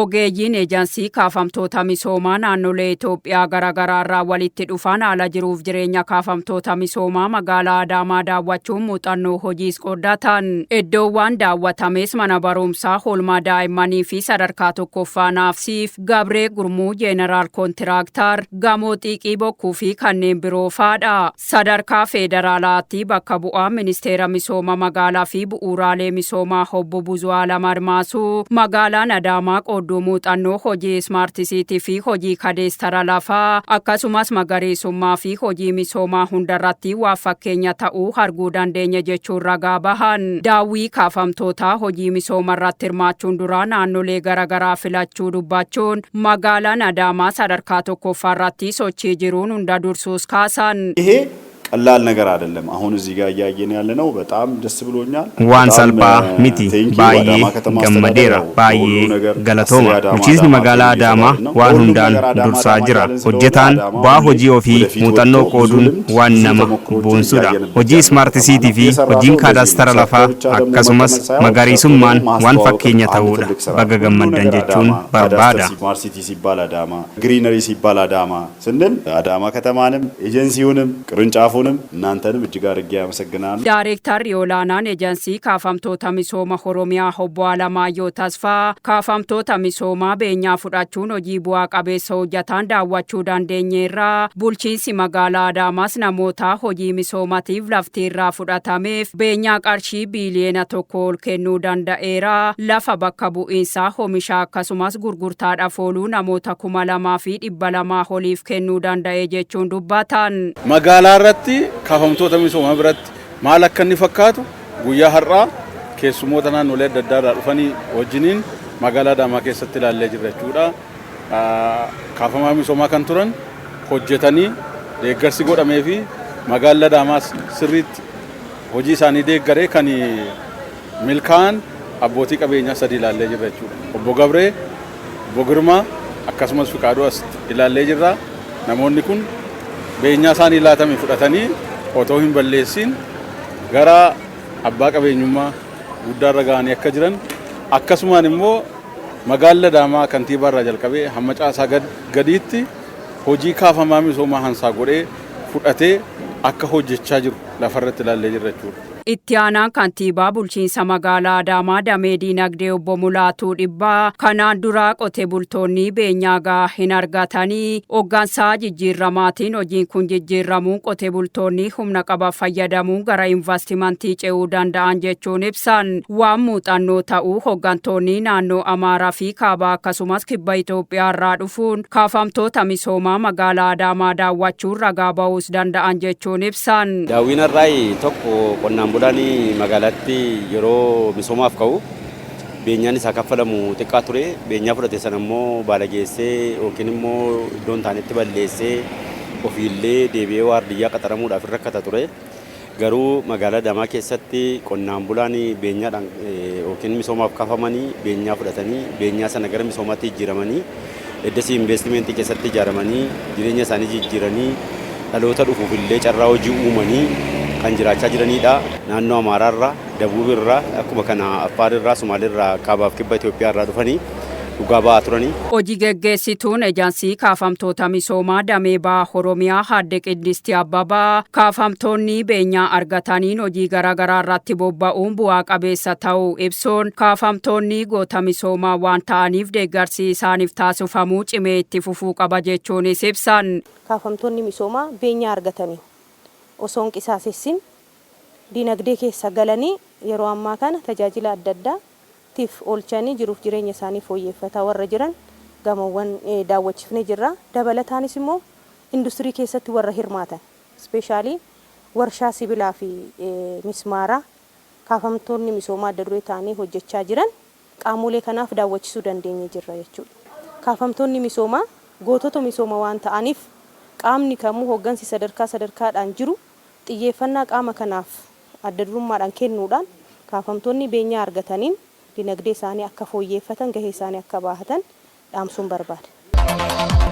Ogeeyyiin eejansii kaafamtoota misoomaa naannolee Itoophiyaa garaagaraa irraa walitti dhufan haala jiruuf jireenya kaafamtoota misoomaa magaalaa Adaamaa daawwachuun muuxannoo hojiis qooddatan. Iddoowwan daawwatames mana barumsaa oolmaa daa'immanii fi sadarkaa tokkoffaa naafsiif Gabree Gurmuu General Contractor gamoo xiiqii bokkuu fi kanneen biroo faadha. Sadarkaa federaalaatti bakka bu'aa ministeera misooma magaalaa fi bu'uuraalee misoomaa obbo Buzu'aalam Admaasuu magaalaan Adaamaa qoodduu muuxannoo hojii smart city fi hojii kadeestara lafaa akkasumas magariisummaa fi hojii misoomaa hundarratti waa fakkeenya ta'uu arguu dandeenya jechuun ragaa bahan. Daawwii kaafamtoota hojii misooma irratti hirmaachuun dura naannolee garaagaraa filachuu dubbachuun magaalaan Adaamaa sadarkaa tokkoffaa irratti sochii jiruun hunda dursuus kaasan. ይሄ ቀላል ነገር አይደለም። አሁን እዚህ ጋር እያየን ያለ ነው። በጣም ደስ ብሎኛል። Waan salphaa miti. Baay'ee gammadeera. Baay'ee galatooma. Bulchiinsi magaalaa Adaamaa waan hundaan dursaa jira. Hojjetaan bu'aa hojii ofii muuxannoo qooduun waan nama boonsudha. Hojii smart city fi hojiin kaadaastara lafaa akkasumas magariisummaan waan fakkeenya ta'uudha. Baga gammaddan jechuun barbaada. Smart city ሲባል አዳማ፣ greenery ሲባል አዳማ ስንል አዳማ ከተማንም ኤጀንሲውንም ቅርንጫፉንም እናንተንም እጅግ አድርጌ አመሰግናለሁ። Daareektarri olaanaan eejansii kaafamtoota misooma Oromiyaa obbo Alamaayyoo Tasfaa kaafamtoota misoomaa beenyaa fudhachuun hojii bu'aa qabeessa hojjetan daawwachuu dandeenyeerra. Bulchiinsi magaalaa Adaamaas namoota hojii misoomatiif lafti irraa fudhatameef beenyaa qarshii biiliyoona 1 ol kennuu danda'eera. Lafa bakka bu'iinsaa oomisha akkasumas gurgurtaadhaaf ooluu namoota 2,200 oliif kennuu danda'e jechuun dubbatan. Magaalaa irratti kaafamtoota misoomaa biratti maal akka inni fakkaatu guyyaa har'aa keessummoota naannolee adda addaa irraa dhufanii wajjiniin magaalaa Adaamaa keessatti ilaallee jirra jechuudha. Kaafamaa misoomaa kan turan hojjetanii deeggarsi godhamee fi magaalli Adaamaas sirriitti hojii isaanii deeggaree kan milkaa'an abbootii qabeenyaa sadii ilaallee jirra jechuudha. Obbo Gabree, Obbo Girmaa akkasumas Fiqaaduu as ilaallee jirra. Namoonni kun beenyaa isaanii laatame fudhatanii otoo hin balleessin gara abbaa qabeenyummaa guddaarra ga'anii akka jiran akkasumaan immoo magaalli Adaamaa kantiibaa irraa jalqabee hamma caasaa gadiitti hojii kaafamaa misoomaa hansaa godhee fudhatee akka hojjechaa jiru lafarratti ilaallee jirra jechuudha. Itti aanaan kantiibaa bulchiinsa magaalaa Adaamaa damee diinagdee obbo Mulaatuu Dhibbaa kanaan dura qote bultoonni beenyaa gahaa hin argatanii hoggansaa jijjiirramaatiin hojiin kun jijjiirramuun qote bultoonni humna qaban fayyadamuun gara investimentii ce'uu danda'an jechuun ibsan. Waan muuxannoo ta'uu hoggantoonni naannoo Amaaraa fi Kaabaa akkasumas kibba Itoophiyaa irraa dhufuun kaafamtoota misoomaa magaalaa Adaamaa daawwachuun ragaa ba'uus danda'an jechuun ibsan. Daawwiin har'aa tokko qonnaan bulaan magaalaatti yeroo misoomaaf ka'u beenyaan isaa kaffalamu xiqqaa ture. Beenyaa fudhate sana immoo baala geessee yookiin immoo iddoo hin taanetti balleessee ofiillee deebi'ee waardiyyaa qaxaramuudhaaf rakkata ture. Garuu magaalaa Adaamaa keessatti qonnaan bulaan beenyaadhaan yookiin misoomaaf kaafamanii beenyaa fudhatanii beenyaa sana gara misoomaatti jijjiiramanii eddasii investimentii keessatti ijaaramanii jireenya isaanii jijjiiranii dhaloota dhufuuf illee carraa hojii uumanii kan jiraachaa jiranidha. Naannoo Amaaraarraa, Dabuubirraa, akkuma kana Affaarrirraa, Somaaliirraa, Kaabaaf Kibba Itoophiyaarraa dhufanii dhugaa ba'aa turanii. Hojii geggeessituun eejansii kaafamtoota misoomaa damee baha Oromiyaa Aadde Qiddisti Abbabaa kaafamtoonni beenyaa argataniin hojii garaagaraa irratti bobba'uun bu'aa qabeessa ta'uu ibsuun kaafamtoonni goota misoomaa waan ta'aniif deeggarsi isaaniif taasifamuu cimee itti fufuu qaba jechuunis ibsan. Kaafamtoonni misoomaa beenyaa argatanii osoo hin qisaasessin dinagdee keessa galanii yeroo ammaa kana tajaajila adda addaatiif oolchanii jiruuf jireenya isaanii fooyyeffataa warra jiran gamoowwan daawwachiifnee jirra. Dabalataanis immoo industirii keessatti warra hirmaatan especially warshaa sibiilaa fi mismaaraa kaafamtoonni misoomaa adda duree ta'anii hojjechaa jiran qaamolee kanaaf daawwachisuu dandeenye jirra jechuudha. Kaafamtoonni misoomaa gootota misooma waan ta'aniif qaamni kamuu hoggansi sadarkaa sadarkaadhaan jiru xiyyeeffannaa qaama kanaaf adda durummaadhaan kennuudhaan kaafamtoonni beenyaa argataniin dinagdee isaanii akka fooyyeffatan gahee isaanii akka baahatan dhaamsuun barbaada.